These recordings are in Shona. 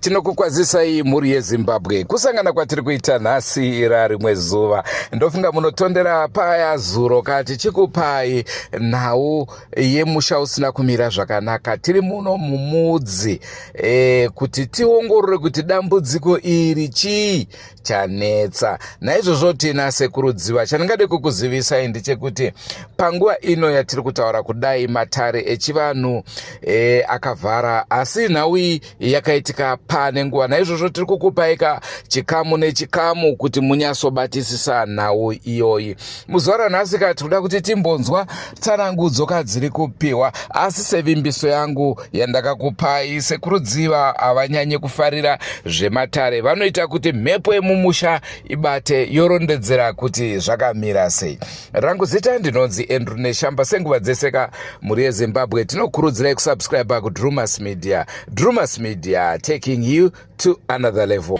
Tinokukwazisai mhuri yeZimbabwe kusangana kwatiri kuita nhasi rarimwe zuva. Ndofunga munotondera paya zuro ka tichikupai nhau yemusha usina kumira zvakanaka. Tiri muno mumudzi e, kuti tiongorore kuti dambudziko iri chii chanetsa. Naizvozvo tina Sekuru Dziva, chandingade kukuzivisai ndechekuti panguva ino yatiri kutaura kudai matare echivanhu e, akavhara, asi nhau iyi yakaitika pane nguva. Naizvozvo tiri kukupaika chikamu nechikamu kuti munyatsobatisisa nhau iyoyi. Muzuva ranhasi ka tikuda kuti timbonzwa tsanangudzo ka dziri kupiwa, asi sevimbiso yangu yandakakupai, Sekuru Dziva havanyanye kufarira zvematare, vanoita kuti mhepo yemumusha ibate yorondedzera kuti zvakamira sei. Rangu zita ndinonzi Andrew Neshamba. Senguva dzese ka mhuri yeZimbabwe tinokurudzirai kusubscribe kuDrumas Media. Drumas Media, taking you to another level.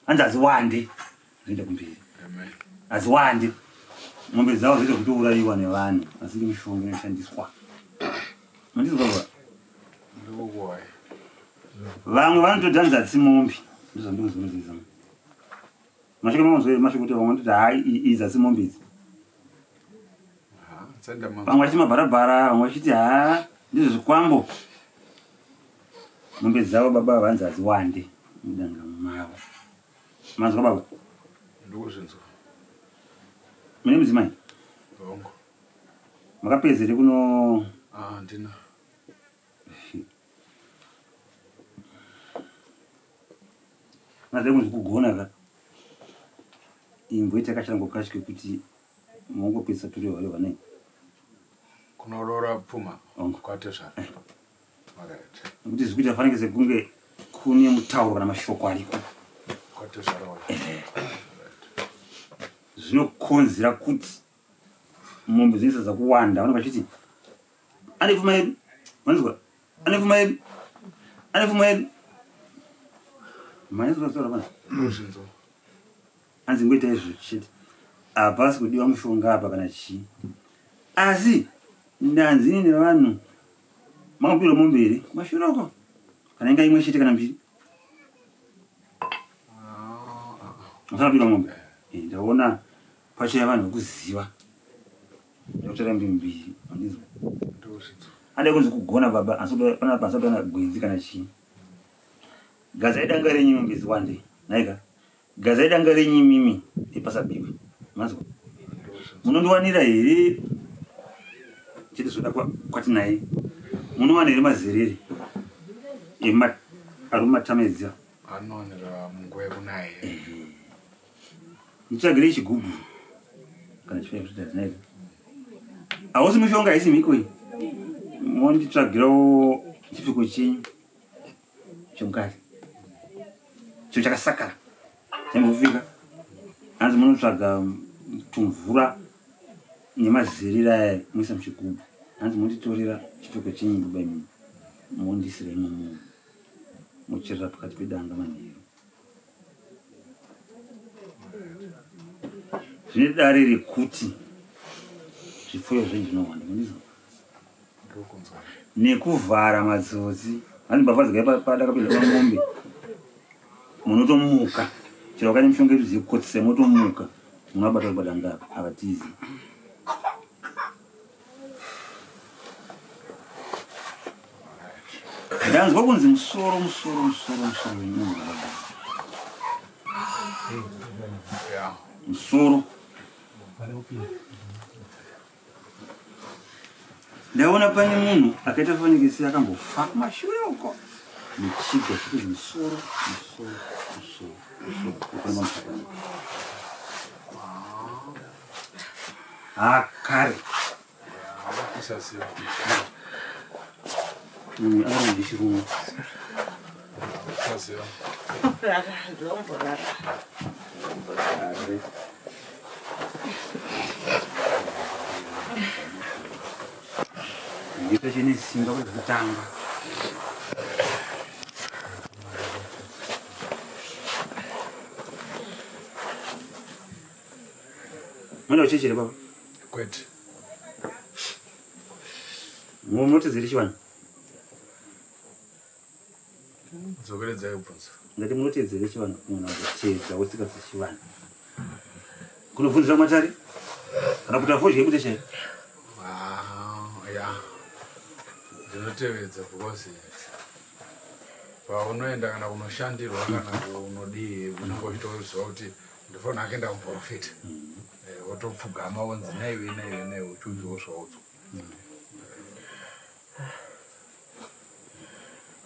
Hanzi hadziwande zvoenda kumberi, hadziwande mombe dzavo zvoita kutourayiwa nevanhu, asi mishonga inoshandiswa. Mandizwa baba? Vamwe vanototi hanzi hadzisi mombe, ndozvandinoziva. Mashoko mamunzwa mashoko kuti vamwe vanototi hai idzi hadzisi mombe idzi. Vamwe vachiti mabharabhara, vamwe vachiti haa ndizvo zvikwambo. Mombe dzavo baba vanzi hadziwande mudanga mavo. Manzwa baba? Ndikuzvinzwa. Mune mudzimai? Hongu. Makapedza here kuno? Ah, handina. Maziva kunzi kugona ka. Imboita kashango kacho kekuti mongopedzisa turehwa rehwa nei? Kunoroora pfuma Hongu. kwatezvara. Alright. Nekuti zviri kuita fanike sekunge kune mutauro kana mashoko ariko. Kwatezvara wacho. Zvinokonzera kuti mombe dzinoisa dzakuwanda vanenge vachiti ane pfuma yedu vanzwa ane pfuma yedu ane pfuma yedu manyatsozvataura pana Ndozvinzwa. Hanzi ngoita izvo chete hapasi kudiwa mushonga apa kana chii asi ndanzini nevanhu makapirwa mombe here kumashure uko kana inga imwe chete kana mbiri makapirwa mombe eh, ndaona pachaya vanhu vekuziva ndakutara mbiri mbiri andizwa ade kunzi kugona baba asi panapa asatana gwenzi kana chii gazai danga renyu mombe dziwande nhaika Gazai danga renyu imimi nepasabiwe. Manzwa? Munondiwanira here chete zvoda kwati naye. Munowana here mazerere ema ari mumatama edziya? Anowanira munguva yekunaye. Nditsvagirei chigubhu kana chifaya kuti dzinaye. Hausi mushonga haisi mhiko iyi. Monditsvagirawo chipfeko chenyu. Chomukati cho chakasakara chambofika hanzi munotsvaga tumvura nemazirira aya moisa muchigubhu hanzi monditorera chipfeko chenyu baba imimi mondisira imomo mocherera pakati pedanga manheru zvine dare rekuti zvipfuyo zvenyu zvinowanda mondizwa nekuvhara matsotsi hanzi mbavha dzikaipa padakapinda pamombe munotomuka chero vakaita mishonga yedu dzekukotsisa motomuka munovabata kubadanga apa havatizi ndanzwa kunzi musoro musoro musoro musoro wemunhu. Musoro. Ndaona pane munhu akaita fanike akambofa kumashure uko nechiga chekuti musoro musoro musoro musoro ukona ha kare munhu akaramba nechirungu Ndito chine simba kuti kutanga. Mwana uchechere baba? Kwete. Munotedzera chivanhu? Dzokeredzai kubvunza. Ndati munotedzera chivanhu munhu akutedza wotsika dzechivanhu. Kunobvunzira matare? Kana kuti afodya yekuti chai? Ah, ya. Ndinotevedza because paunoenda kana kunoshandirwa kana kunodii unenge uchitoziva kuti ndofanira kuenda kumuprofita. Eh, wotopfugama wonzi naiwe naiwe naiwe uchiudzwa zvaudzwa.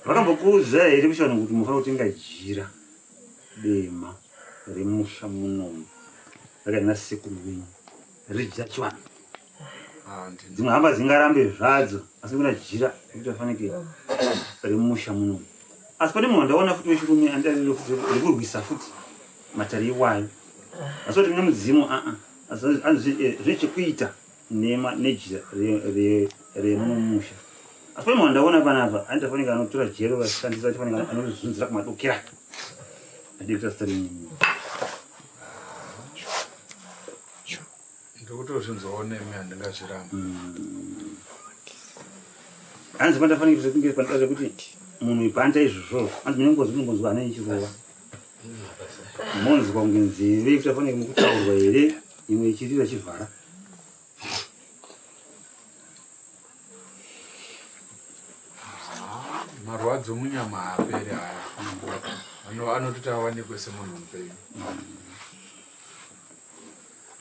Vakambokuudzai here kuchivanhu kuti munofanira kutenga jira dema remusha munomu rakaina sekuru venyu riri jira chivanhu? Ah, ndini. Dzimwe hamba dzingarambe zvadzo asi kuna jira rekuti afanike remusha munomu. Asi pane munhu wandaona futi wechirume rekurwisa futi matare iwayo. Asi kuti mune mudzimu aa asi zvine chekuita nema nejira remumusha. Asi pane munhu wandaona panapa anoti afanike anotora jero vashandisa achifanike anorizunzira kumadokera. Adii kuita zita renyu. Ndikutozvinzwawo nemi handingazviramba. Hanzi pandafanike kunge panoda zvekuti munhu ipanta izvozvo hanzi mune ngozi munongonzwa hana ichirova monzwa kunge nzeve kuti afanike mukutaurwa here imwe ichirira chivhara. Marwadzo munyama haaperi haya. Anototi awanikwe semunhu mupenyu.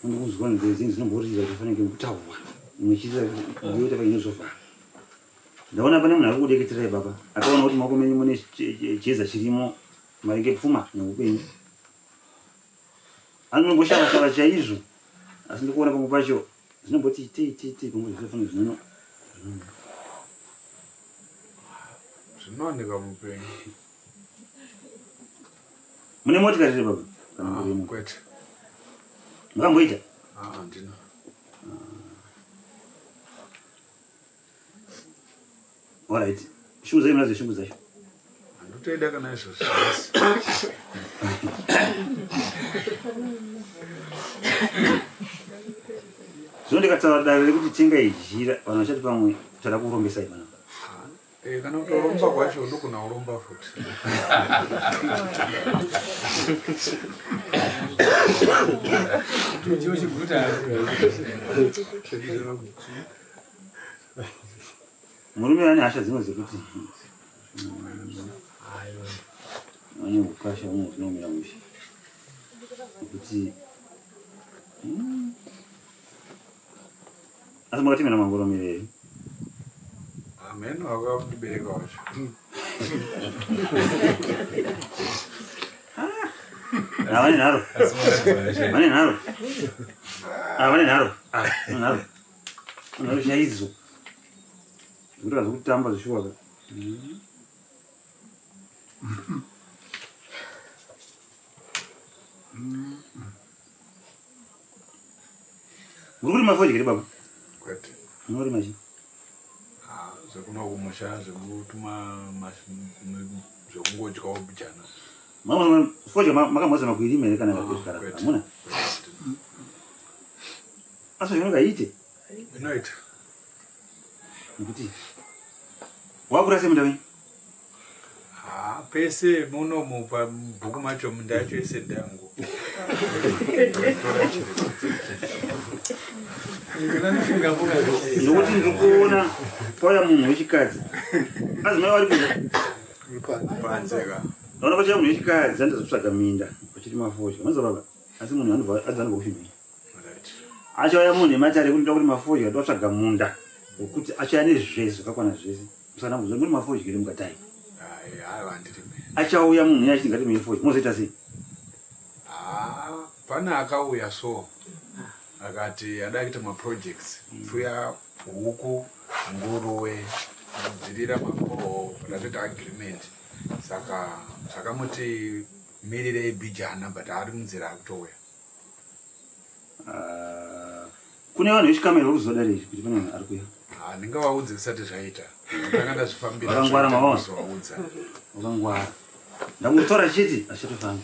Unonzwa nzeve dzinenge dzinomborira kuti afanike mukutaurwa imwe ichirira yoita painozovhara. Ndaona pane munhu ari kudeketerai baba akaona kuti maoko menyu mune chiedza chirimo maringe pfuma neupenyu. Anomboshava shava chaizvo asi ndikuona pamwe pacho zvinomboti itei itei itei pamwe zvinofanira zvinono Zvinowanikwa mupenyu. Mune motikari here baba? Kana Ah, murimo? kwete. Makamboita? Ah, handina. Alright. Shungu dzacho munadzo shungu dzacho. Handitoida kana izvozvo nhasi. Zvino ndikataura dare rekuti tengai jira vanhu vachati pamwe tada kurombesai panapa. Eh, kana kutoromba kwacho ndokuna kuromba futi. Murume ane hasha dzimwe dzekuti ane ukasha umwe hunomira mushe nekuti asi makatemera mangoromere here? Amen, wakandibereka wacho. Ah, vane nharo. Vane nharo. Ah, vane nharo. Ah, vane nharo. Nharo chaidzo. Zvekuti zvekutamba zvishuwa ka. Muri kurima fodya here baba? Kwete. Munorima chii? Ah, zvekuno kumusha zvekutuma zvekungodyawo bijana. Mama fodya makambozama kuirima here kana Ah, kuzvikara? kwete. Hamuna? Kwete. Asi zvinonga iite Inoita. nekuti wakura semunda wenyu. Ha, pese muno mupa bhuku macho minda yacho yese ndeyangu. Tora chiri. Nokuti ndiri kuona pauya munhu wechikadzi. Adzimai vari kuza. Panze ka. Ndaona pachiya munhu wechikadzi andazotsvaga minda. Muchiti mafodya. Manzwa baba? Asi munhu anobva adza anobva kuchimhini. Achauya munhu ematare kuti ndoda kuti mafodya totsvaga munda wekuti achauya nezvese zvakakwana zvese. Musana kuzwa muri mafodya here mukatai. Achauya munhu iye achiti ngatimei fodya. Mozoita sei? Ah, pane akauya so akati ada kuita maprojects pfuya huku nguruwe kudzirira makoho tatoita agreement saka takamuti mirirei bhijana but ari munzira ari kutouya. Ah, kune vanhu vechikamera vari kuziva dare iri kuti pane vanhu ari kuya. Ah, ndingavaudze zvisati zvaita. Ndanga ndazvifambira. Vakangwara mavaona. Kuzovaudza. Vakangwara. Ndangotaura chete hazvichatofambi.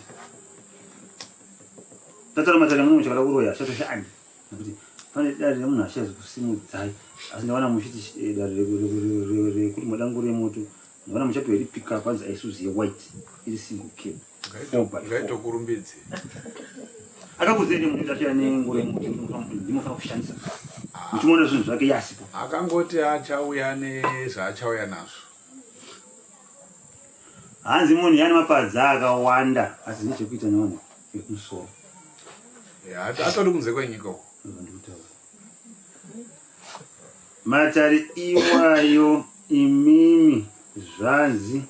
Ndataura matare muno muchakada kuroya hazvichatoshandi. Nekuti pane dare remunhu achazi kusimudzai asi ndaona muchiti eh, dare rekuti madangure remoto Ndaona muchato iri pick up hanzi Isuzu ye white iri single cab. Ngaitokurumbidze. Akakuziva ndi munhu achiya nengoro yemuti ndimofanira kushandisa. Muchimuona zvinhu zvake yasipo. Akangoti achauya nezvaachauya nazvo. Hanzi munhu yani mapadza akawanda asi zvine chekuita nevanhu vekumusoro. Atori kunze kwenyika uko. Matare iwayo imimi zvanzi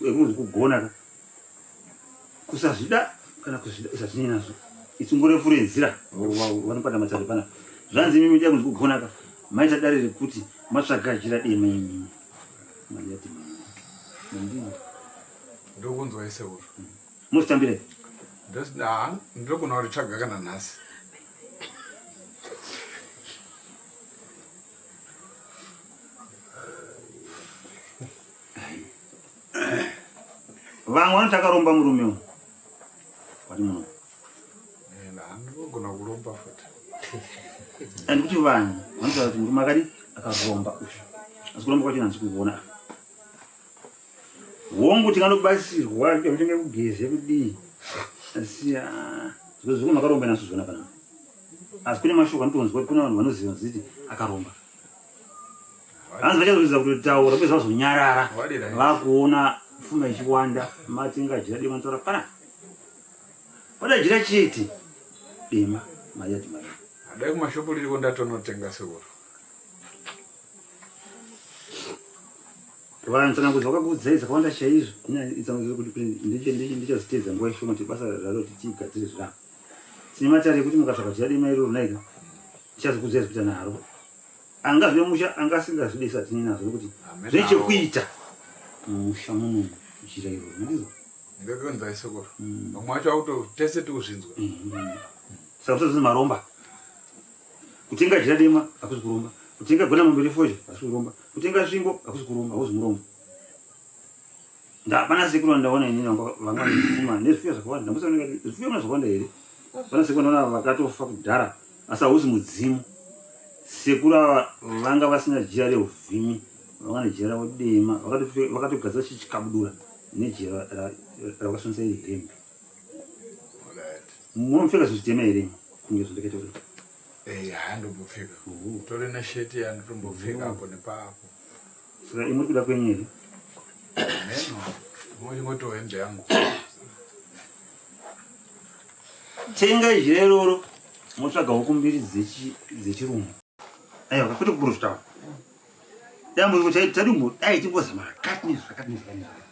ekunzi kugona ka kusazvida kana kuzvida isazvinei nazvo itsungo refu renzira vanopanda matare pana zvanzi imimi dai kunzi kugona ka maita dare rekuti matsvaga jira dema imimi mayati mandii ndokunzwa ise uru mozvitambire ndogona kuritsvaga kana nhasi vamwe vanoti akaromba murume uyu wari muno anogona kuromba futi and kuti vanhu vanotaura kuti murume akadi akaromba uyu asi kuromba kwacho nanzi kuona Hongu tinganobatsirwa kuita kugeze kudii asi ah, zvino makaromba naso zvona panapa asi kune mashoko anotonzwa kuti kune vanhu vanoziva ziti akaromba hanzi vachazoedza kutotaura pese vazonyarara vakuona pfuma ichiwanda matenga jira dema notaura pana pada jira chete dema mari yati mari dai kumashopu ririko ndatonotenga sekuru Vanhu tsanangudzo vakakuudzai dzakawanda chaizvo ndichaziteedza nguva ishoma kuti basa raro titigadzire zviramba tine matare ekuti mukatsvaka jira dema iroro naika ndichazokuudzai zvekuita naro angazve musha anga asingazvide satine nazvo nekuti zvine chekuita musha muno jira iroro mandizwa ndakakunzai sekuru mm. vamwe vacho vakuto tese tikuzvinzwa mm. saka kusazvinzi maromba Kutenga jira dema hakusi kuromba. Kutenga gona mombe refozha hakusi kuromba. Kutenga svimbo hakusi kuromba, hauzi murombo. Ndapana sekuru vandaona inini vanga vanga vanepfuma nezvifuyo zvakawanda. Ndambosana ndikati zvifuyo muna zvakawanda here? Pana sekuru ndaona vakatofa kudhara asi hauzi mudzimu. Sekuru ava vanga vasina jira reuvhimi, vanga nejira ravo dema, vakatogadzira chichikabudura nejira ravakashandisa iri hembe. Munopfeka zvinhu zvitema here kunge zvandakaita kudai? Eh, handombopfeka. Tore nesheti yandotombopfeka apo nepapo. Saka imuri kuda kwenyu here? Neno. Mochingotoo hembe yangu. Tenga jira iroro motsvaga huku mbiri dzechirungu. Aiwa, kwete kuprofita. Dambudziko chai tadumbo dai timbozama zvakati nezvakati nezvakati nezvakati.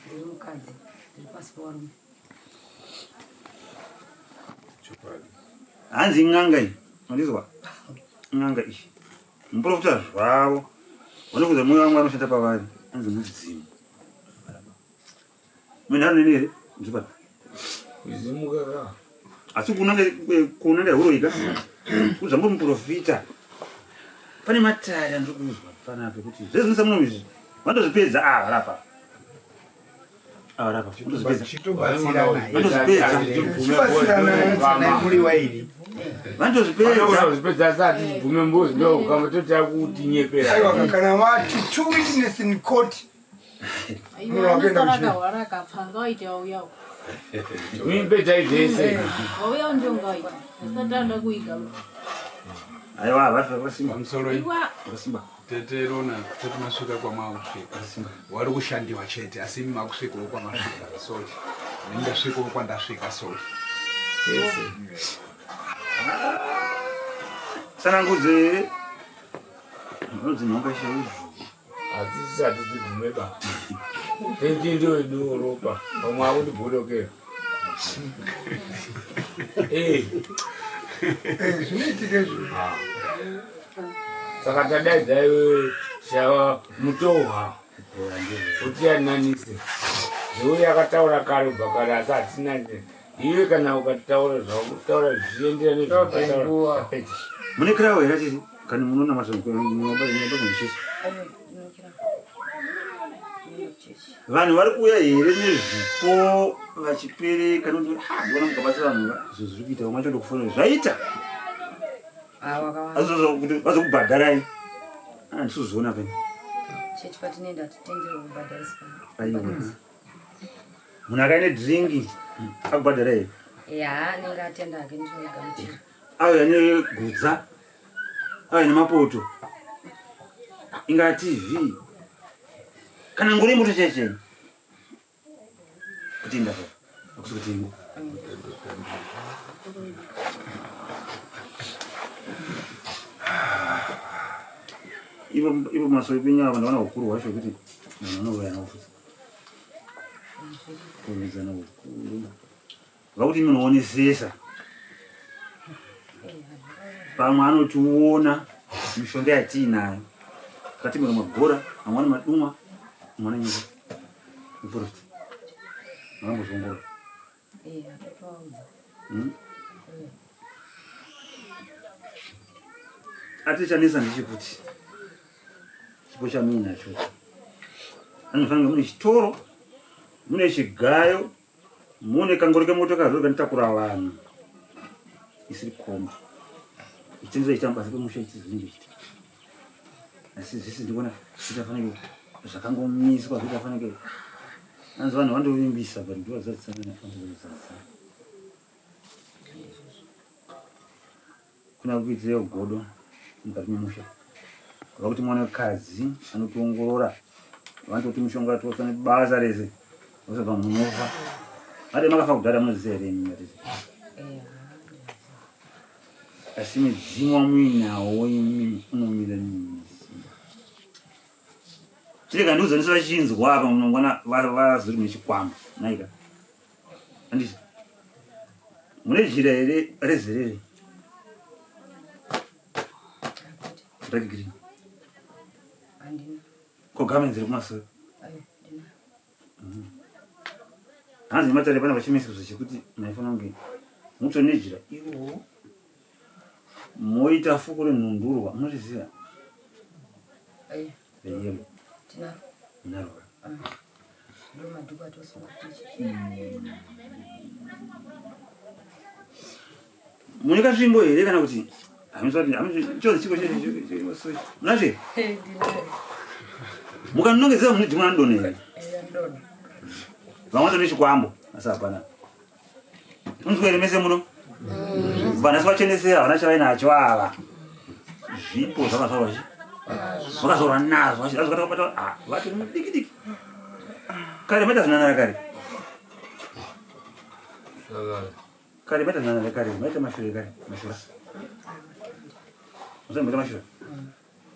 Ndiri mukadzi, ndiri pasi pevarume. Hanzi in'anga iyi, mandizwa? In'anga iyi. Muprofita zvavo. Vanokuza mweya wangu anoshanda pavari. Hanzi mudzimu. Munharo neni here? Ndipana. Kuzimuka ka. Asi kunanga kunanga huroyi ka. Kuzva muri muprofita. Pane matare andiri kuzwa panapa kuti zvese zvinosa muno izvi. Vanotozvipedza ah varapa. Ah varapa. Vanotozvipedza. Vanotozvipedza. Vanotozvipedza asati bvume mbuzi ndo kama totya kutinyepera. Aiwa kana vati two witness in court Aiwa vafi vakasimba. Pamusoro iyi. Vakasimba. Tete Rona, tete masvika kwamakusvika. Wari kushandiwa chete asi imi makusvikawo kwamasvika. So Ndasvika kwandasvika so. Yes. Sanangudze here? Unodzi nhonga chaizvo. Hatisati tibvume ba. Tenji ndiyo iduwo ropa. Vamwe akutibhodokera. Eh. Eh, zvinoitika izvozvo. Saka tadaidza iwewe shava mutohwa kuti yananise. Zviuya akataura kare kubva kare asi hatina iwe kana ukataura zvakutaura zvichiendera nezvakataura. Mune kirawo here achiti kana munonamata munobata Vanhu vari kuuya here nezvipo vachipereka nekuti ah, ndona mukabatsira vanhu zvinhu zviri kuita vamwe vacho ndokufonera zvaita kuti vazokubhadharai ah, handisi peni chechi patinoenda hatitenderwe kubhadhariswa aiwa munhu akaine dringi akubhadhara here ya anenge atenda hake ndinogamuchira auya negudza auya nemapoto ingaa tv kana ngoro yemoto chaiyo chaiyo kutenda pa akusi kutengwa ivo ivo masoro penyu ava ndaona ukuru hwacho hwekuti munhu anouya nawo futi kurumidzana ukuru Vakuti munoonesesa pamwe anotiona mishonga yatiinayo akatimira magora amwe ane madumwa amwe ane nyoka muprofita makambozviongorora hmm? Ati chanetsa ndechekuti chipo chamuinacho anofanira mune chitoro mune chigayo Mune kangori kemoto kazvo kanotakura vanhu isiri kombi ichitengesa ichitamba pasi pemusha ichizvinji ichiti asi zvese ndikuona zvitafanike zvakangomiswa zvitafanike anzi vanhu vandovimbisa but ndovazadzisanaandozadzisa Kuna kuitira godo mukati memusha vakuti mwana wekadzi anotiongorora vanototi mushonga tosa nebasa rese vosabva munofa ade makafa kudhara munoziva here imi matiti asi midzimu wamuinawo imi unomira nesimba chirega ndiudzanisa vachinzwa apa munongwana vazori mune chikwambo naika Handiti mune jira here rezerere dark green? Handina. Ko garments rekumasoro? Ayo, ndina. Hanzi nematare pana vachimisikidzo chekuti maifanira kunge mutori nejira iroro moita fuko renhundurwa munoriziva Ayo, reyelo tinaro. munaro Ndo madhuku atosunga kuchechi. Mune katsvimbo here kana kuti chose chiko munazvo here? Mukanongedzera mune dhimwe anodonha here? Vamwe vacho nechikwambo asi hapana. Unzwa here mese muno? Vanhu asi vachenesera havana chavainacho ava. Zvipo zvakazvarwa chi? Vakazvarwa nazvo azvakatobata ah vatori mudiki diki. Kare maita zvinanara kare. Kare maita zvinanara kare, maita mashure kare, mashura. Musai maita mashura.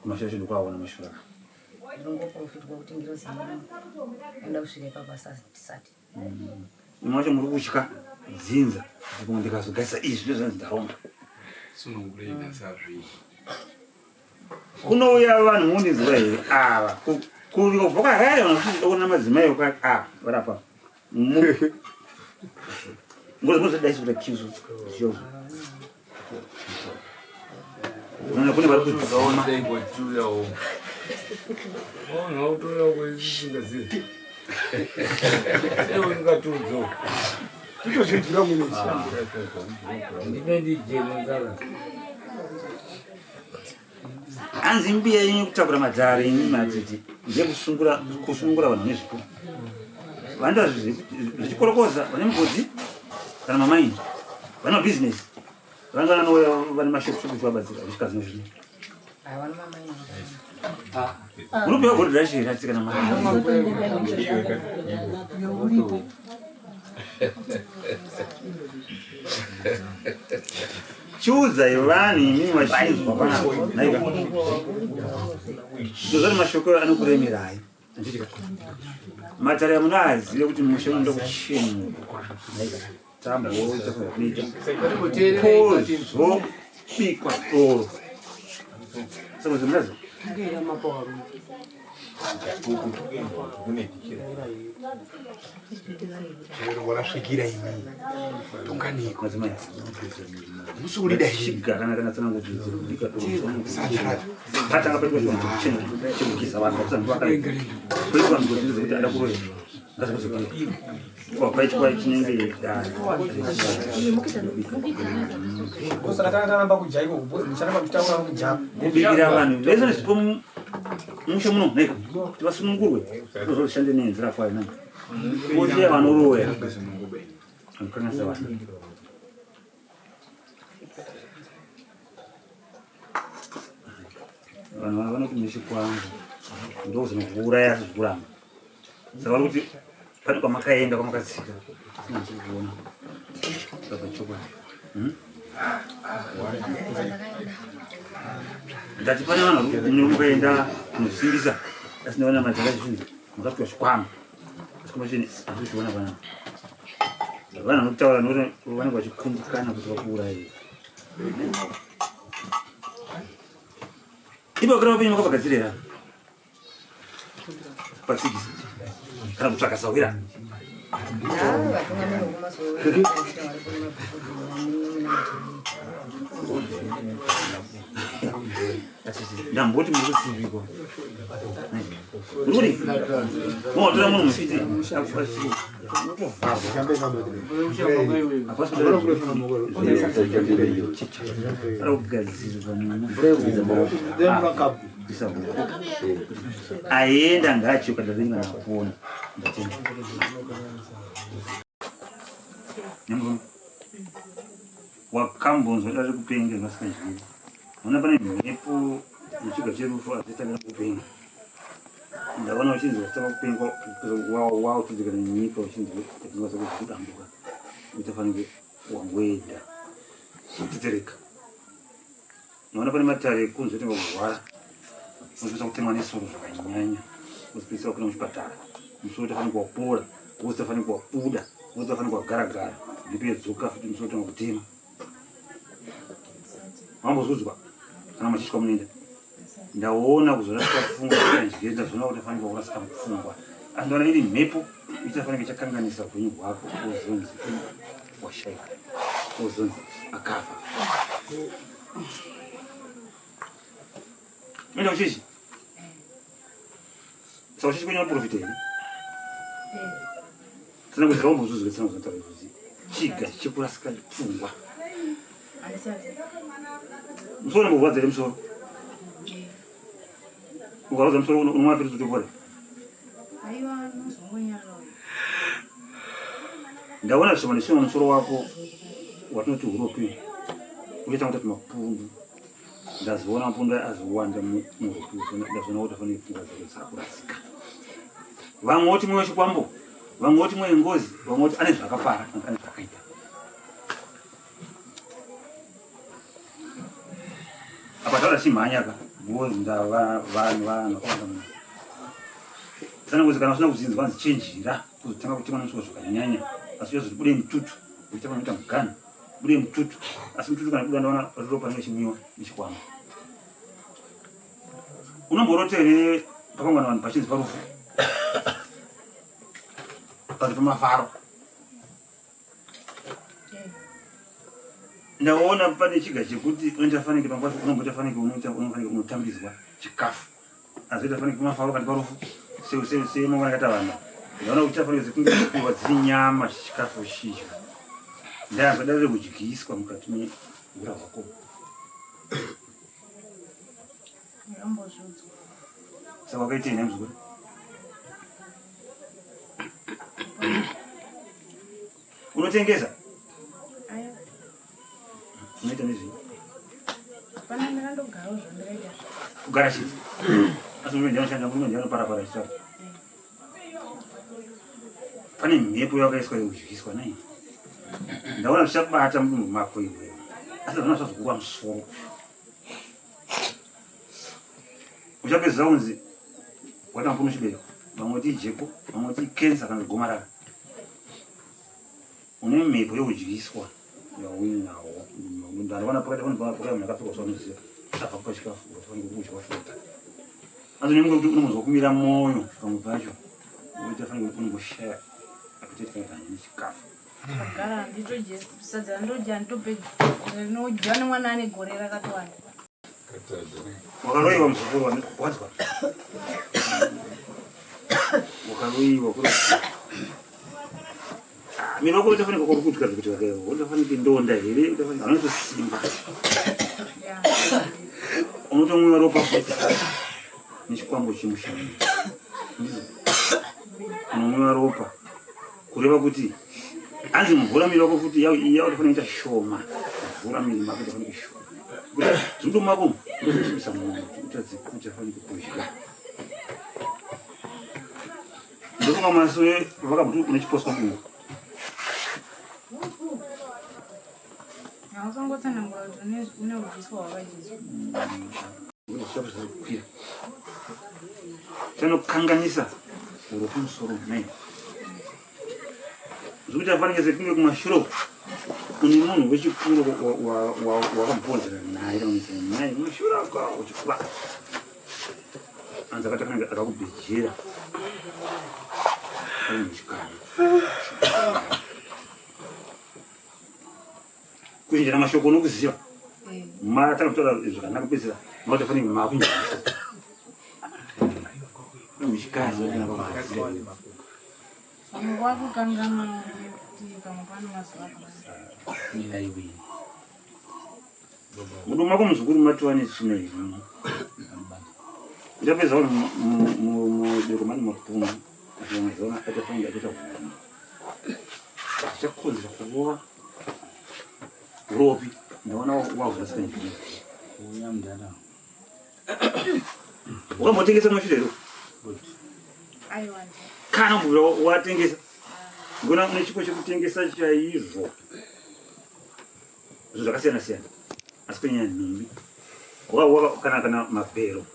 Kumashura chedu kwaona mashura. Ndinongoprofitwa kuti ngirozi inoda kusvika ipapo asi tisati. Imwe wacho muri kutya dzinza kuti kumwe ndikazogaisa izvi ndozvanzi ndaromba. Sunungurei nhasi hazvii. Kunouya vanhu mundinzwa here ava kubva kwaharare vanhu madzimai okwa ava varapa ngozi mozodai sikuta kizo zviyozvo unoona kune vari kudzoma Hanzi mbiya yenyu kutakura matare imi matiti ndeyekusunungura kusunungura vanhu vane zvipo vanoita zvichikorokoza vane mugodhi kana mamaini vane mabhizinesi vanga vanouya vane mashopu kuvabatsira vechikadzi nezvino munopiwa gold rush here atsi kana mari? Chiudzai vanhu imimi vachinzwa panapa. Naiva. Ndozvati mashoko anokuremerai. Anditika. Matare amunoazive kuti mushe unoda kuchenurwa. Naiva. Tamboita kuita. Pozobikwa doro. Saka zvimunazo? Rasvikira imi tonganiko musi kurida chigara kana tsanangudzo kubika patanga paitwa chinhu chekugeza vanhu vakuitwa ngozi dzekuti ada kuroya ngazvikuzokuwa paitwa chinenge dare. Saka tanga taramba kudya ikoko because mucharamba muchitaura kudya. Kubikira vanhu vese nezvipo mushe muno neka kuti vasunungurwe tozoshande nenzira kwayo nani vose vanoroya vanokanganisa vanhu. Vanhu ava vanoti neshikwambo ndozvinokuuraya zvikuramba saka vari kuti pane kwamakaenda kwamakatsika sinasi kuona saka chokwadi hmm? Ndati pane vanhu mukaenda kunosimbisa asi ndaona madzaka zvinhu makapihwa zvikwama chikwama chini asi kuchiona panapa vanhu vanotaura nokuti vanenge vachikundikana kuti vakuuraye ipo kira upenyu makapagadzirira patsigisi kana kutsvaka sahwira ndamboti muri kutsimbikwa muri motora munhu mufiti kugadzirwa aenda ngaachiuka ndavenga napona ndatenda nemurume wakambonzwa dare kupenga vasingazivi ona pane mhepo yechiga cherufu achitangira kupenga ndaona uchinzi wachitanga kupenga wauchidzikana nenyika uchinzi tinokwanisa kudambuka uchafanike wangoenda kutetereka Unoona pane matare ekunze otanga kurwara unopedzisa kutemwa nesoro zvakanyanya wozopedzisira kupinda muchipatara musoro uchafanirwa wapora wozofanirwa wabuda wozofanirwa wagaragara mhepo yodzoka futi musoro otanga kutema wambozviudzwa kana machitya munoenda ndaona kuzorasika pfungwa ndye ndazoona kuti afanirwa kurasika pfungwa asi ndaona iri mhepo ichafanira ichakanganisa upenyu hwako wozonzi washaika wozonzi akafa unoenda kuchechi saka kuchechi kwenyu vaprofita here tsanangudza wambozvuzwe tsanangudza taura izvozvi chiga chekurasika pfungwa musoro unomborwadza here musoro ukarwadza musoro unomwa mapiritsi kuti upore ndaona zvishoma neshoma musoro wako watinoti uropi uchaita kuti mapundu ndazoona mapundu azowanda muropi ndazoona kuti afanire pfungwa dzako dzakurasika vamwe voti mweya wechikwambo vamwe voti mweya wengozi vamwe voti ane zvaakapara ane zvaakaita apa taura chimhanya ka ngozi ndava vanhu vanhu vakawanda muno tsana ngozi kana usina kuzinzwa hanzi chenjera kuzotanga kutema nomusoro zvakanyanya asi uyazoti bude mututu uita panoita mugano bude mututu asi mututu kana kubuda ndaona ropa rinenge chimwiwa nechikwama unomborota here pakangwana vanhu pachinzi parufu pari pamafaro ndaona pane chiga chekuti unoita fanike panguva unomboita fanike unoita unofanike unotambidzwa chikafu azoita fanike pamafaro kati parufu semangwana akaita vanhu ndaona kuti chafanike sekunge kuwa dziri nyama chikafu chidya ndazva dare kudyiswa mukati meura hwako saka wakaitei nhai muzukuru Unotengesa? Ayo. Unoita nezvei? Hapana ndakandogarawo zvandakaita. Kugara chii? Asi murume ndiye anoshanda, murume ndiye anoparapara chitsvaka. Pane mhepo yakaiswa yekudyiswa nai. Ndaona zvichabata mudumbu mako iwe. Asi zvona zvazokuva musoro. Uchapedza unzi watanga kuno chibereko. Vamwe vati jeko, vamwe vati cancer kana gomarara. Une mhepo yekudyiswa yauinawo. Ndaona pakati pano pakati munhu akapfeka zvanoziva. Abva kupa chikafu, unofanira kudya wafuta. Asi unenge kuti unombonzwa kumira mwoyo pamwe pacho. Unoita fanira kuti unomboshaya appetite kana kuti chikafu. Gara handitodye sadza randodya handitopedza. Rinodya nemwana ane gore rakatowanda. Wakaroyiwa muzukuru wanzwa. Wakaroyiwa kuri. Miri wako uchafanira kuri kudya zvekuti vakayo. Uchafanira ndonda here? Uchafanira unotosimba. Unotomwiwa ropa futi nechikwambo chemushana. Ndizvo. Unomwiwa ropa. Kureva kuti hanzi mvura miri wako futi yakutofanira kuita shoma. Mvura miri mako itofanira kuita shoma. Zvinoto mako ndozvibisa mwoyo kuti utadze uchafanira kudya. Ndofunga masowe vakabuti une chiposwa munhu. Hausangotsanangura kuti une udyiswa hwakadyiswa. Kukwira. Chanokanganisa uropi musoro nei. Zvikuti afanike sekunge kumashure uku une munhu wechikuru wakambodzera naye kana naye kumashure uko uchikura. Anzi akatanga akakubhejera. Kuchinjana mashoko unokuziva. Mara tanga kutaura zvakanaka kupedzisira matofanira makunjana mashoko. Muchikazi Pamwe wakukanganwa kuti pamwe pano mazuva akawanda. Murume wako muzukuru matova netsvina irimo. Uchapedza uri mudeko mane mapfumo achiona achafanira achiita huruma. Zvichakonzera kurova uropi ndaona wavhura sika Uya mudhara. Wakambotengesa mashure here? Aiwa. Kana mbura watengesa. Ngona une chipo chekutengesa chaizvo. Zvinhu zvakasiyana siyana. Asi kunyanya nhumbi. Kana kana mabhero.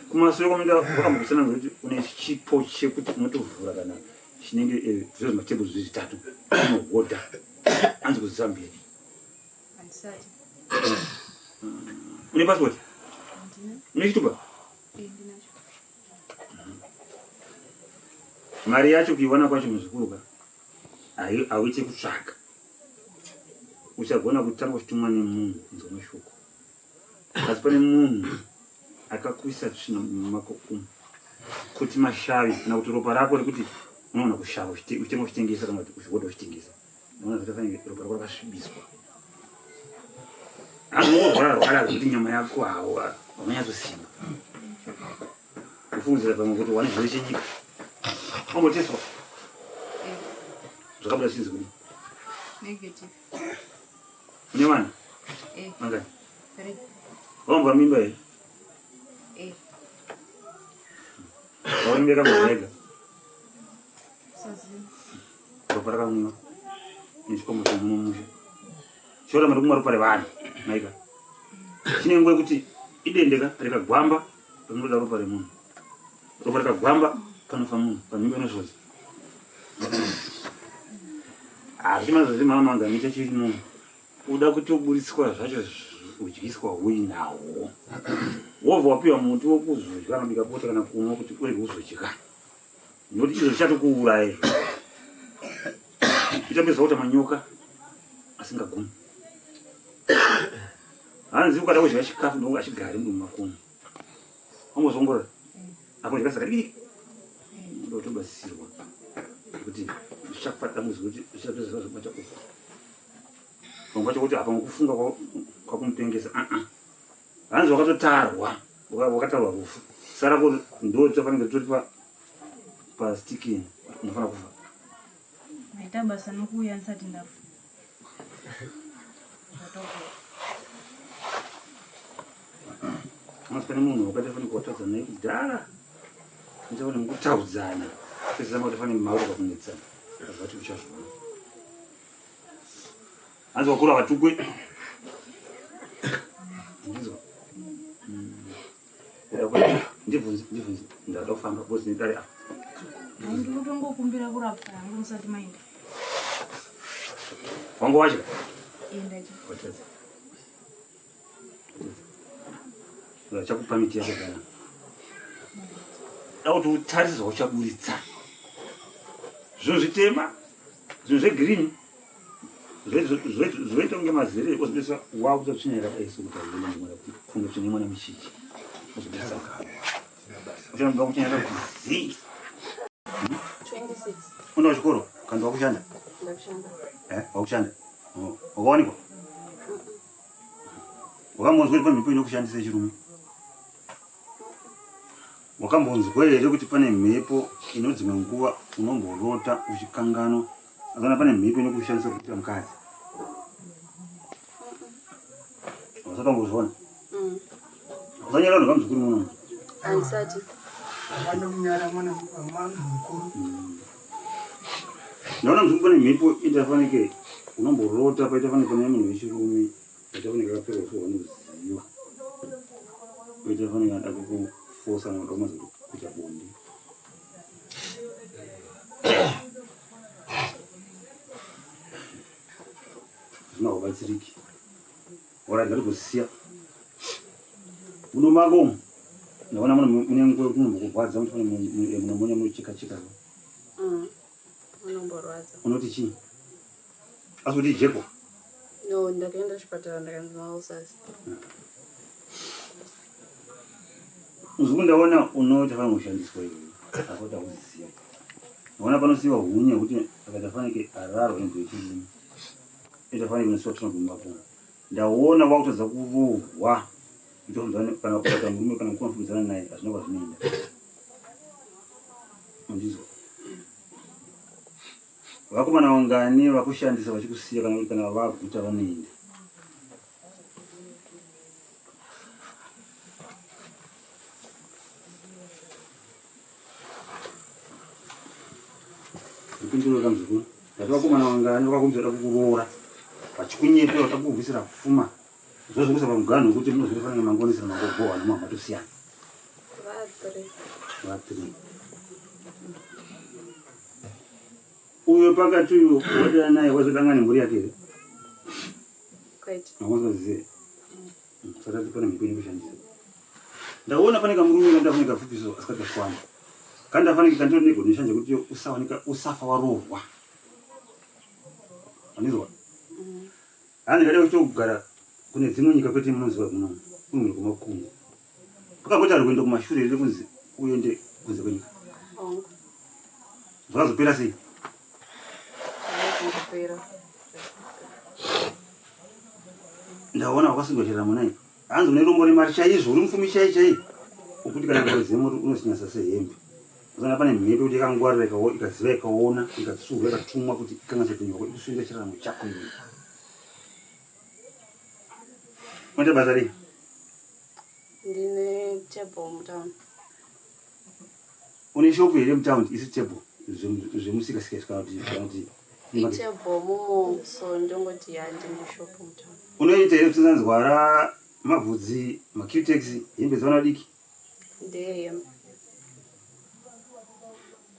Kumasure kwamunoita wakambokusana kuti une chipo chekuti unotovhura kana chinenge eh, zviro zvimatebhuru zviri zvitatu unohodha anzi kuZambia. Handisati. Une passport? Handina. Une chitupa? Eh, ndinacho. Mari yacho kuiwana kwacho muzukuru ka hauite kutsvaka. Uchagona kutanga uchitumwa nemunhu kunzwa mashoko. Asi pane munhu akakuisa tsvina mumako umu kuti mashavi kana kuti ropa rako rekuti unoona kushava uchitenga uchitengesa kana kuti uchigoda uchitengesa. Unoona kuti fanike ropa rako rakasvibiswa. Anorwara rwara zvekuti nyama yako hawa haunonyatsosimba. Kufungidzira pamwe kuti wane zvirwere chenyika. Wamboteswa? Zvakabuda zvichinzi kudii? Negative. Une vana? Eh. Vangani? Three. Wambwa mimba here? Eh. Waona mimba yega? Saziva. Ropa rakamwiwa nechikomba chemuno musha. Choramba ndikumwa ropa revanhu. Maika. Chine nguva yekuti idende ka rikagwamba rinoda ropa remunhu. Ropa rikagwamba panofa munhu pamimba inosvodza. Hazvina zvimama mangani chiri munhu. Uda kutoburitswa zvacho udyiswa uinahwo. Wobva wapiwa muti wokuzodya anobika bota kana kumwa kuti urege kuzodya. Nekuti izvo zvichatokuuraya izvo. Uchapedza kuita manyoka asingagumi. Hanzi ukada kudya chikafu ndokunge achigari mudumbu makomo. Wambozongorora? Apo kudya saka diki. Ndotobatsirwa. Kuti zvichakupa dambudziko kuti zvichapedza zvazobata uku. Pamwe pacho kuti apa mukufunga kwakumupengesa. Ah ah. Hanzi wakatotarwa, wakatarwa rufu. Sara ko ndo tofanira tori pa pa sticking unofanira kufa. Maita basa nokuuya ndisati ndafa. Zvatogova. Asi pane munhu wakaita fanira kuwatadza naye kudhara. Muchaona mukutaudzana. Sezama kuti fane mauro kakunetsa. Zvati uchazviona. Hanzi wakura vatukwe. Ndizvo. Ndibvunze, ndibvunze. Ndada kufamba because ndidare apa. Ndinotongokumbira kurapwa hangu musati maenda. Wangu wadya? Enda. Watadza. Vachakupa miti yakagara. Da kuti utarise zvauchaburitsa. Zvinhu zvitema, zvinhu zvegreen, zvoita kunge mazere ozobesa wakuta tsvina yakadai sokuti aiona mwana kunge tsvina yemwana muchichi. Ozobesa. Uchanobva kutsvina yakati zii. 26. Unoenda kuchikoro kana wakushanda? Ndakushanda. Eh, wakushanda. Oh, wakawanikwa? Wakambonzwa kuti pane mhepo inokushandisa yechirume? Wakambonzwa here kuti pane mhepo inodzimwe nguva unomborota uchikanganwa akana pane mhepo inokushandisa kuita mukadzi? Usati wambozviona? Usanyara vanhu vamuzukuru muno. Handisati. Hapana kunyara mwana mukuru. Ndaona muzukuru pane mhepo itafanike unomborota paita fanike pane munhu wechirume paita fanike akapfeka uso hwanoziva paita fanike ada kukufosa kana kuda kumaza kuita bonde. Zvino haubatsiriki. Ora ndatozosiya. Muno mako umu ndaona mune nguva yekuti munombokurwadza kuti munomonya munocheka cheka. Unomborwadza. Unoti chii? Asi kuti jeko? No, ndakaenda kuchipatara ndakanzi maulcers. Muzukuru ndaona unoti fanira kushandiswa iwe. Asi kuti Ndaona panosiwa hunye hwekuti akaita fanike ararwa nembwa yechirume. Ita fanike unosiwa tsvina kumba kuno. Ndaona wakutadza kurohwa. Kutofundzana kana ukaita murume kana kunofundzana naye hazvina kwazvinoenda. Mandizwa. Vakomana vangani vakushandisa vachikusiya kana kuti kana vaguta vanoenda. Ndipindure kamzukuru. Ndati vakomana vangani vakakumbira kuda kukuroora vachikunyepera vachida kukubvisira pfuma zvozvikuisa pamuganhu wekuti munozofanira mangonisira mangogohwa nemamha tosiyana. Vathree. Uyo pakati uyo wadana naye wazotanga nemhuri yake here? Kwete. Hawazozive. Saka pane mhepo inokushandisa. Ndaona pane kamurume kandafanira kapfupiso asikati kakwana. Kandafanira kanditori negoni shanje kuti usawanika usafa warohwa. Wanizwa? Hanzi ndada kutogara kune dzimwe nyika kwete munoziva kuno. Kuno kumakungu. Pakangoti ari kuenda kumashure riri kunzi uende kunze kwenyika. Zvakazopera sei? Ndaona wakasungwa chiramo nai. Hanzi une rombo remari chaizvo, uri mupfumi chai chai. Ukuti kana kuziva moto unosinyasa sehembe. Unoona pane mhepo kuti yakangwarira ikaziva ikaona ikatsurwa ikatumwa kuti ikanganise upenyu hwako ikusunge chiramo chako iwe. Unoita basa rei? Ndine table mutown. Une shop here mutown isi table zvemusika sika kana kuti kana kuti itable mumo so ndongoti ya ndine shop mutown. Unoita here kusenza nzwara mavhudzi macutex hembe dzevana vadiki? Ndeye.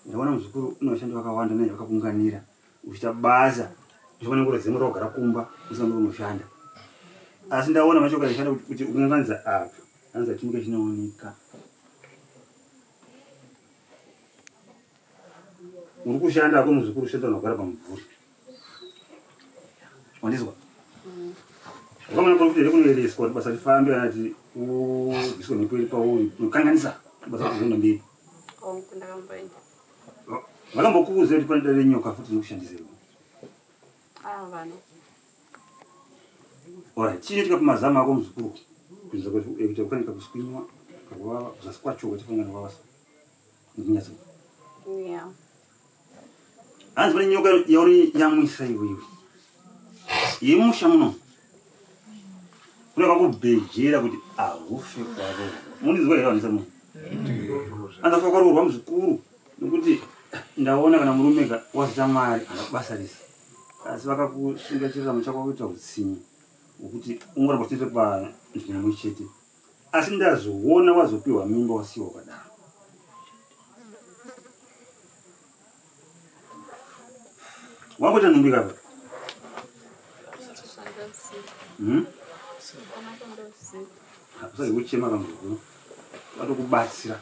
Ndaona muzukuru une vashandi vakawanda naye vakakunganira uchiita basa uchiona ngoro dzemo rakugara kumba usina unoshanda asi ndaona mashoko anoshanda kuti ukunganza apa anza chimuke chinooneka uri kushanda ako muzukuru ushanda unogara pamumvuri wandizwa ukamana profita here kunoereswa kuti basa rifambe kana kuti ubviswe mhepo iri pauri unokanganisa basa kuzoenda mberi Vakambokuudza kuti pane dare renyoka futi rinokushandisirwa? Ah, vano. Alright, chii chinoitika pamazamu ako muzukuru? Kunze kwekuti kukanika kuswinywa, kakuvava, kuzasi kwacho kwachifanira kuvava so. Nekunyatso. Yeah. Hanzi pane nyoka yauniyamwisa iwewe. Yemusha muno. Kune vakubhejera kuti ahufe kwaroorwa. Munizwa here vanhu muno? Anza fa kwaroorwa muzukuru nekuti Ndaona kana murume ka wazita mari basa rese asi vakakusunga chiraramo chako kuita utsinye wekuti ungoramba uchitoita panzvimbo imwe chete asi ndazoona wazopiwa mimba wasiwa wakadaro. Wangoita nhumbi kapa? Hmm? Usade kuchema kamuzukuru. Vatokubatsira.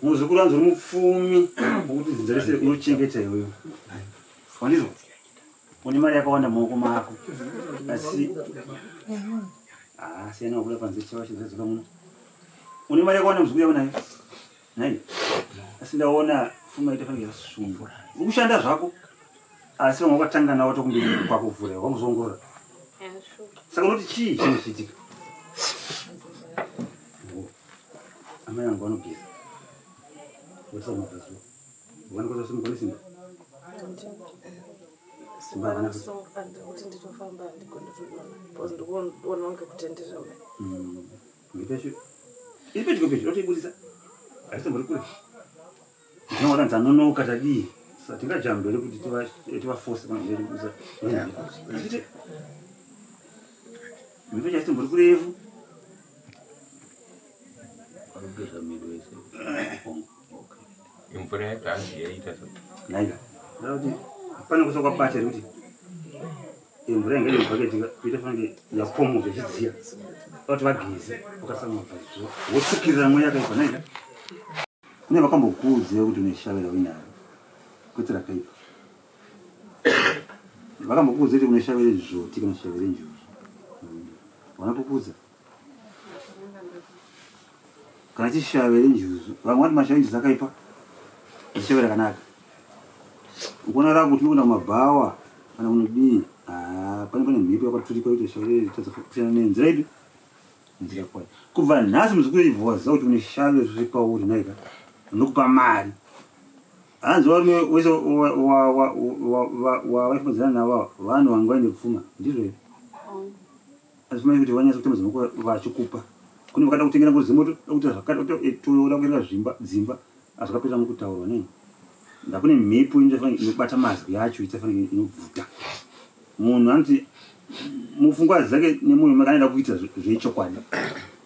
Muzukuru anzi uri mupfumi wokuti dzinza rese unochengeta iwewe. Wandizwa? Une mari yakawanda mumaoko mako. Asi ah, siyana wabuda panze chiva chizadzoka muno. Une mari yakawanda muzukuru yako nayo. Nhai. Asi ndaona pfuma itofanira yasungwa. Uri kushanda zvako. Asi vamwe wakatanga navo tokumberi kwako vhura wamuzoongorora. Saka unoti chii chinochiitika? Amai vangu vanogeza. Voisa mabvazuva. Vanokwanisa kusimuka nesimba? Simba havana kuti nditofamba ndigone kuona because ndikuona kunge kutenderera kudai. Ngepesho. Iri pedyo pedyo toibudisa. Haisimbori kure. Ndinoona dzanonoka tadii? Saka tingajambere kuti tivafose kana kuibudisa. Achiti mhepo chaisimbori kurefu. Vanogeza mhiri wese. Imvura yacho hanzi yaita so. Nhaika. Ndakuti pane kusa kwabata here kuti imvura inga iri mubhaketi kuita fange yakomoka ichidziya. Kuti vageze ukasamabva zuva. Wotsukirira mweya yakaipa nhaika. Kune vakambokuudzira kuti une shave rauinaro kwete rakaipa. Vakambokuudza kuti une shave rezvoti kana shave renjuzu. Vanokukuudza? Kana chishave renjuzu, vamwe vati mashave enjuzu akaipa, ishave rakanaka. Ukuona rakuti unoenda kumabhawa kana kunodii, ah, pane pane mhepo yakaturikwa kuti shave ritadza kusiyana nenzira ipi nzira kwayo. Kubva nhasi muzukuru ibva waziva kuti une shave riri pauri nhaika, rinokupa mari. Hanzi varume wese wavaifambidzana navo vanhu vanga vaine pfuma, ndizvo here? Asi mai kuti vanyatsa kutamba dzimoko vachikupa. Kune vakada kutengera ngozi dzemoto, da kuita zvakati, toda kutenga zvimba, dzimba, asi zvakapera mukutaurwa nei. Ndakune mhepo inofanira inobata mazwi acho, inofanira inobvuta. Munhu anoti mupfungwa dzake nemoyo make anoda kuita zvechokwadi.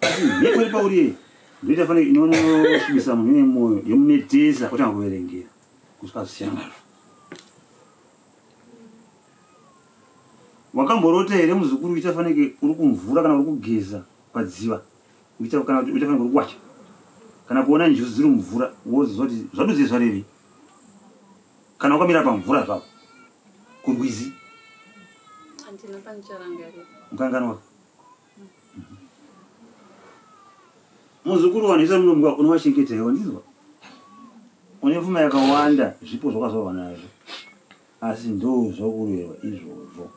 Asi mhepo iri pauri iyi ndoita fanira inonosvibisa munhu ine moyo yomunetesa otanga kuverengera kusvika zvisiyana nazvo. Wakamborota here muzukuru uchiita fanike uri kumvura kana uri kugeza padziva uchiita kana kuti uchiita fanike uri kuwacha kana kuona njuzu dziri mumvura woziva kuti zvaduziye zvarevei kana wakamira pamvura zvapo kurwizi Handina pandicharangarira. mukanganwa muzukuru vanhu isa munomuka unovachengeta iwe ndizwa une pfuma yakawanda zvipo zvakazvarwa nazvo Asi ndozvakureva izvozvo.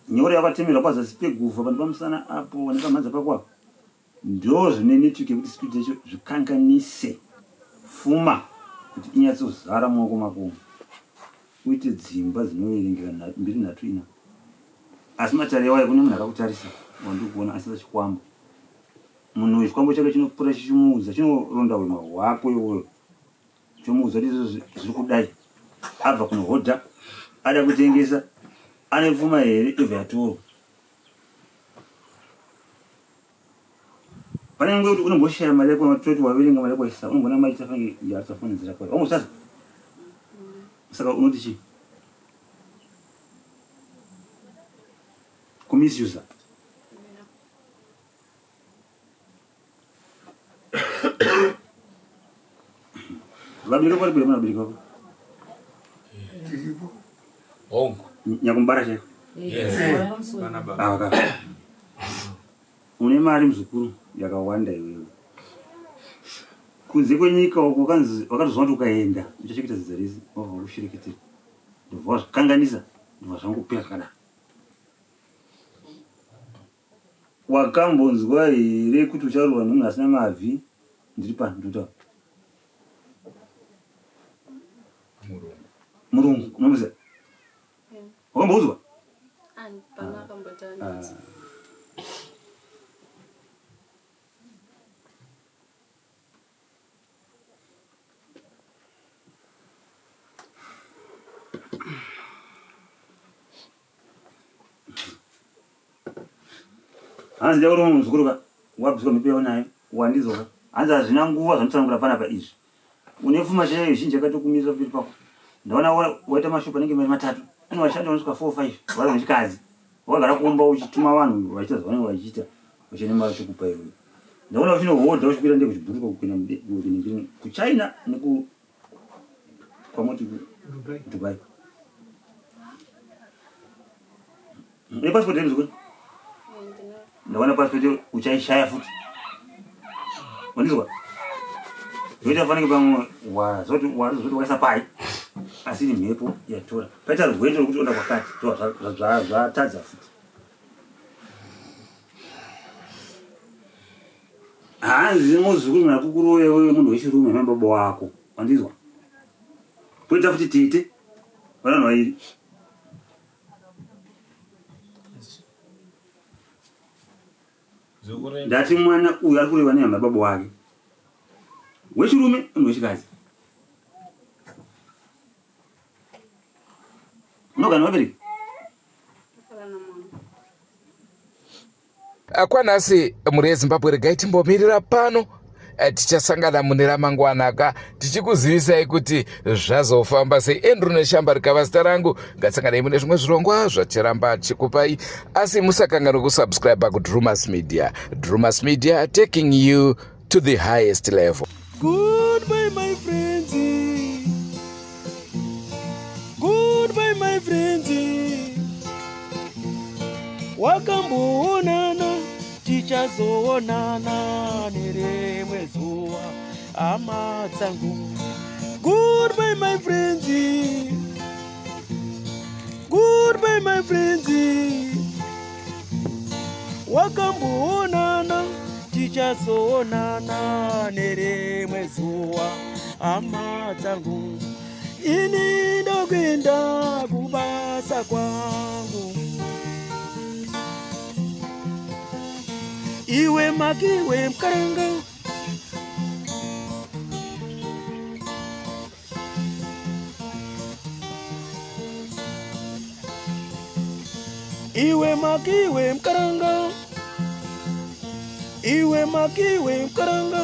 Nyora yakatemerwa pazasi peguva panhu pamusana apo nepamhanza pako apo ndozvine network yekuti spirit yacho zvikanganise fuma kuti inyatsozara mumaoko mako umu uite dzimba dzinoverengera mbiri nhatu ina asi matare iwayo kune munhu akakutarisa wandiri kuona asina chikwambo Munhu uyu chikwambo chake chinopfuura chichimuudza chinoronda hwema hwako iwoyo chomuudza kuti izvozvi zviri kudai abva kunohodha ada kutengesa ane pfuma here ibva yatorwa pane nguva yekuti unomboshaya mari yako toti waverenga mari yako isa unomboona mari ichafange yachafonedzera kwayo wambosasa saka unoti chii kumisusa Vabereki vako vari vabereki vako? Tiripo. Hongu. Nyakumubara chaiko? Yes. Vana baba. Ah, ka. Une mari muzukuru yakawanda iwewe. Kunze kwenyika uko wakanzi wakatozwa kuti ukaenda uchachengeta zidza rese wabva wakushereketera. Ndobva wazvikanganisa ndobva zvangopera zvakadaro. Wakambonzwa here kuti ucharoorwa nemunhu asina mabvi? Ndiri pano ndinotaura. Murungu. Murungu unomuziva? Wakamboudzwa? Hanzi ndakuti muzukuru ka wabviswa mhepo yaunayo wandizwa ka. Hanzi hazvina nguva zvandotsanangura panapa izvi. Une pfuma chaiyo zhinji yakatokumirira pamberi pako. Ndaona waita mashopu anenge mari matatu. Ane vashandi vanosvika 4 5 vari vechikadzi. Wakagara kumba uchituma vanhu vachiita zvavanenge vachiita vachienda mari vachokupa iwe. Ndaona uchinohodha uchikwira ndege uchibhuruka kuenda kuChina neku kwamoti Dubai. Une passport here muzukuru? Ndaona passport uchaishaya futi. Wandizwa? Ndoita fanike pamwe wazoti wazoti wakaisa pai asi ni mhepo yatora. Paita rwendo rwekuti onda kwakati zvatadza futi. Hanzi muzukuru kana kukuroya wewe munhu wechirume mababa wako. Wandizwa? Poita futi tete. Vanhu vairi. Ndati mwana uyu ari kureva nehama yababa wake wechirume munhu wechikadzi unogana vabereki. Kwanhasi mhuri yeZimbabwe regai timbomirira pano eh, tichasangana mune ramangwana ka tichikuzivisai kuti zvazofamba sei. Andrew Neshamba rikava zita rangu, ngatisanganei mune zvimwe zvirongwa zvatiramba tichikupai, asi musakanganwe kusubscribe kuDrumas Media. Drumas Media taking you to the highest level. Goodbye my friends. Goodbye my friends. Wakamboonana tichazoonana nerimwe zuva hama dzangu. Goodbye my friends. Goodbye my friends. Wakamboonana tichazoonana nerimwe zuva hama dzangu. Ini ndokuenda kubasa kwangu. Iwe makiwe mkaranga. Iwe makiwe mkaranga. Iwe makiwe mkaranga.